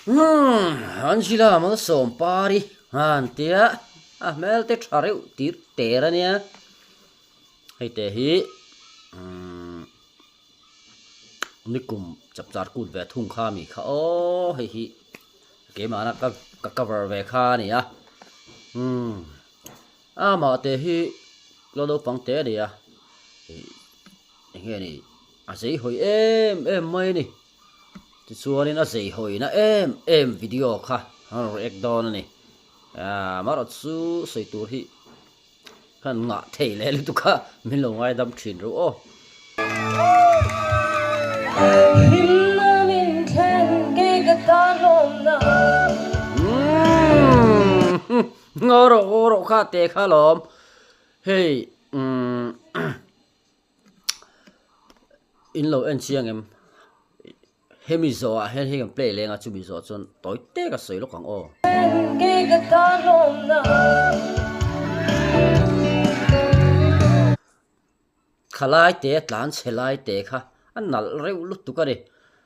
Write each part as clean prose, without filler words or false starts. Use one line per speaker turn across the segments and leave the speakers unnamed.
Angela Malsawmpari han tia a hmel te tha reuh tir ter a nia hei te hi nikum chapchar kut ve thung kha mi kha aw hei hi keimahna ka ka cover ve kha a ni a umm amah te hi la naupang te a ni a ih eng nge ni a zei hawi em em mai a ni tichuanin a zei hawina em em video kha a rawn react dawn a ni ah amaherawhchu sawi tur hi Kan ngah thei leh lutuk a, min lo ngaidam thin ru aw. Ngaw rawh ngaw rawh kha te kha lawm hei umm in lo en chiang em Hemi zawhah hian hei kan play leng a, chumi zawh chuan tawi tek a sawi lawk ang aw. Khalai te tlan chhe lai te kha a nalh reuh lutuk a ni.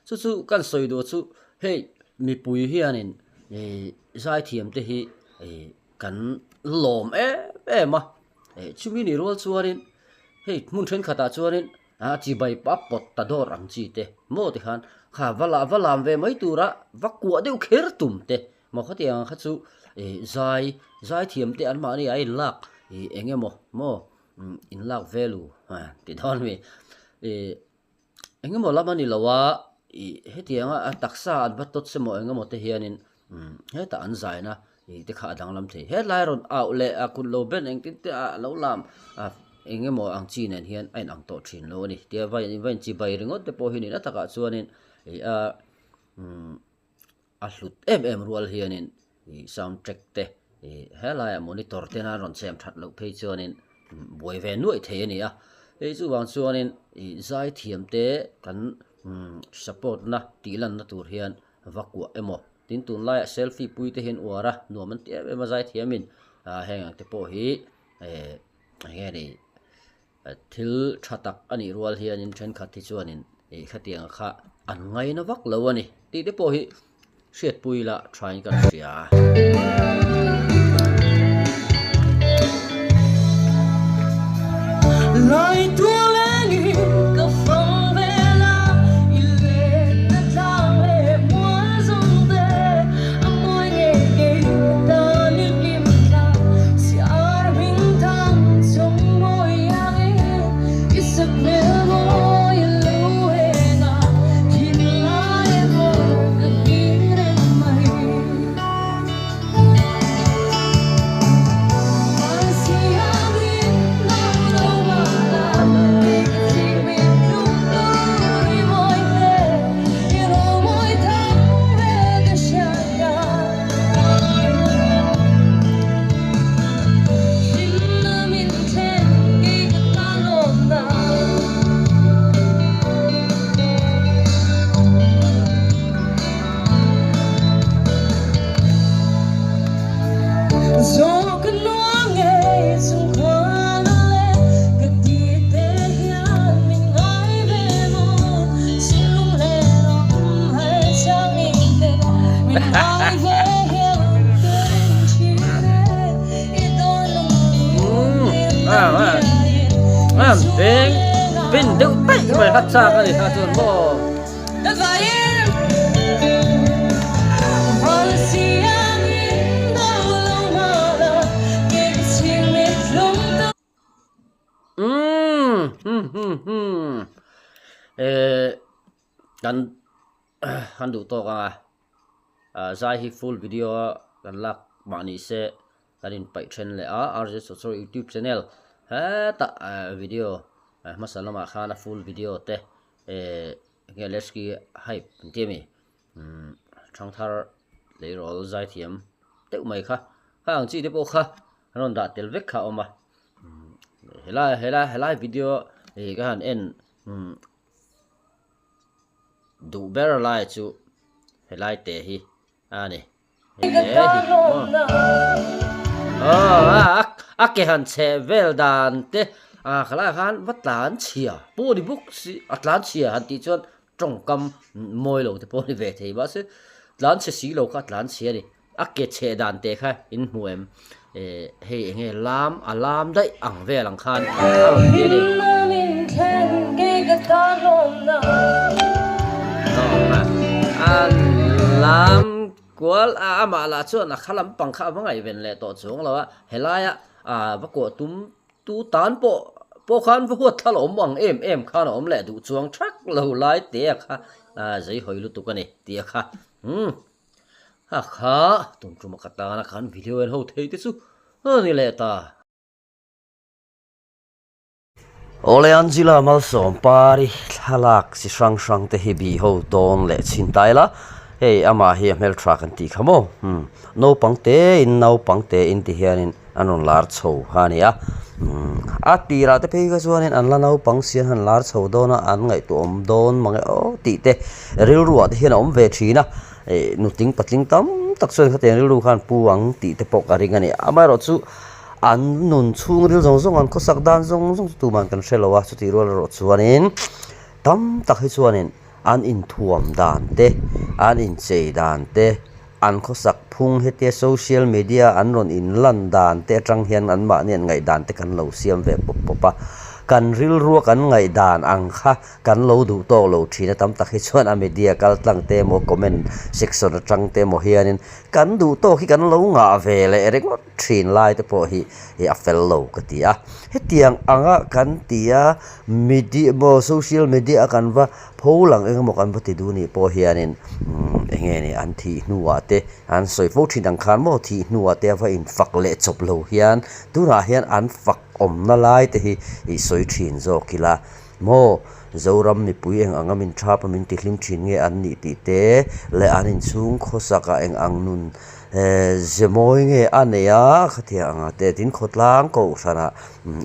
Chu chu kan sawi duh chu hei mipui hianin ih zaithiam te hi ih kan lawm em em a, chumi ni rual chuanin hei hmun thenkhatah chuanin A chibai pa pawt ta dawr ang chi te maw ti khan kha va lah va lam ve mai tura va kuah deuh kher tum te maw khatiang ang kha chu ih zai zai thiam te an mahni a in lak ih eng emaw maw in lak value ti dawn a mi ih eng emaw lam a ni lo a ih hetianga a taksa an va tawt se maw eng emaw te hianin hetah an zaina ih te kha a danglam thei hetlai rawn auh leh a kut lo ben engtin te a lo lam a eng emaw ang chi nen hian a inang tawh thin lo a ni tia va in va inchi bai ringawt te pawh hi nin a takah chuanin ih a umm a hlut em em rual hianin ih sound track te ih helaiah monitor te nan rawn chhem that loh phei chuanin buai ve nuaih thei a ni a hei chuvang chuanin ih zai thiam te kan umm support na tih lanna tur hian va kuah emaw tin tunlaiah selfie pui te hian uar a nuam an ti em em a zaithiamin ah heng ang te pawh hi eh eng nge ni thil tha tak a nih rual hianin thenkhat hi chuanin ih khatiang kha an ngaina vak lo a ni tih te pawh hi hriatpui la thain kan hria. Pin deuh taih mai kha chak a ni kha chuan maw. Kan han duh tawk ang a zai hi full video a kan lak mah ni se kan inpaih then leh a RJ Sochor youtube channel hetah video hmasa lamah khan a full video te eh enge Lesky hype an ti ami umm thangthar tleirawl zaithiam deuh mai kha kha ang chi te pawh kha an rawn dah tel vek kha a awm a umm helai helai helai video ih ka han en umm duh ber lai chu helai te hi a ni hei te hi aw aw a ke han chheh vel dan te ah khalaiah khan va tlan chhia pawh ni bawk si a tlan chhia han tih chuan tawngkam mawi lo te pawh a ni ve thei mahse. Tlan chhe si lo kha a tlan chhe a ni. A ke chhe dan teh kha in hmu em? Eh, hei eng nge lam a lam daih ang vel ang khan a rawn ti a ni. A lam kual a, amah lah chuan a kha lampang kha a va ngaihven leh tawh chuang lo a, helaia va kuah tum Tu tan pawh pawh khan va huat thla la awm ang em em khan a awm leh duh chuang thak lo lai te a kha zei hawi lutuk a ni tih a kha umm a kha tum tum a ka tan a khan video en ho thei te chu a ni leh ta. Awle Angela Malsawm Pari thlalak chi hrang hrang te hi bih ho dawn leh chhin ta ila hei amah hi a hmeltha kan tih kha maw umm naupang te in naupang te in ti hianin an rawn lar chho kha a ni a a tirah te phei kha chuanin an la naupang si an han lar chho dawn a an ngaihtuah awm dawn mang e aw tih te rilruah te hian a awm ve thin a ih nutling patling tam tak chuan khatiang rilru khan pu ang tih te pawh ka ring a ni amaherawh chu an nun chhungril zawng zawng an khawsak dan zawng zawng chu tuman kan hre lo a chutih rual erawh chuanin tam tak hi chuanin an inthuam dan te an inchei dan te. An khawsak phung hetia social media an rawn inlan dan te atang hian anmahni an ngaihdan te kan lo siam ve pawp pawp a. Kan rilrua kan ngaihdan ang kha kan lo duh tawk lo thin a, tam tak hi chuan a media kal tlang te emaw comment section atang te emaw hianin kan duh tawk hi kan lo ngah ve leh ringawt thin lai te pawh hi a fel lo ka ti a. Hetiang anga kan ti a media maw social media a kan va Pho lang eng emaw kan va ti duh nih pawh hianin eng nge ni an thih hnuah te an sawi fo thin ang khan maw thih hnuah te a va infak leh chawp lo hian tunah hian an fak awmna lai te hi i sawi thin zawk ila maw Zoram mipui eng anga min thap a min ti hlim thin nge an nih tih te leh an inchhung khawsakah eng ang nun ze mawi nge a nei a khatiang anga te tin khawtlang kohhranah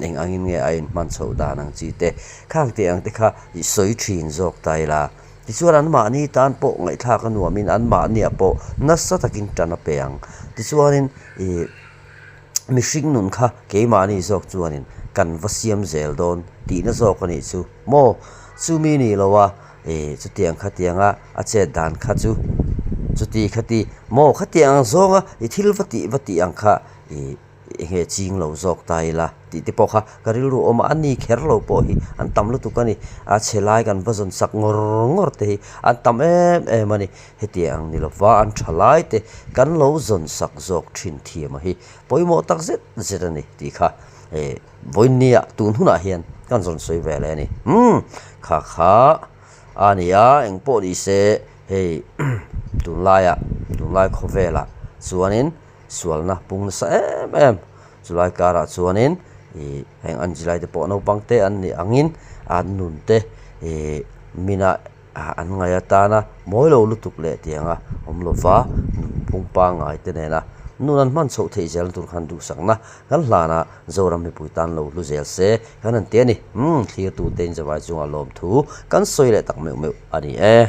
eng angin nge a inhman chhoh dan ang chi te khang tih ang te kha I sawi thin zawk ta ila. Tichuan anmahni tan pawh ngaihthlak a nuamin anmahniah pawh nasa takin tan a pe ang. Tichuanin i mihring nun kha keimahni zawk chuanin kan va siam zel dawn tihna zawk a nih chu maw? Chumi ni lo a i chutiang khatianga a chet dan kha chu chuti khati maw khatiang ang zawnga i thil va tih va tih ang kha i Enge ching lo zawk ta ila tih te pawh kha ka rilru awm a, a ni kher lo pawh hi an tam lutuk a ni. A chhe lai kan va zawn sak ngawr ngawr te hi an tam em em a ni. Hetiang ang ni lova an tha lai te kan lo zawn sak zawk thin thiam a hi pawimawh tak zet zet a ni tih kha vawiinnia tun hunah hian kan zawn sawi ve leh a ni. Umm kha kha a ni a, eng pawh ni se hei tunlaiah tunlai khawvelah chuanin Sualna pung nasa em em chulai karah chuanin ih heng an zilai te pawh naupang te an nih angin an nun te ih mina an ngaih atana mawi lo lutuk leh tianga awm lova nunphung pangngai te nena nun an hman chhoh theih zel tur khan duhsakna kan hlanah Zoram mipui tan lo hlu zel se kan han ti a ni. Umm thlir tute in zavai chungah lawmthu kan sawi leh tak meuh meuh a ni e.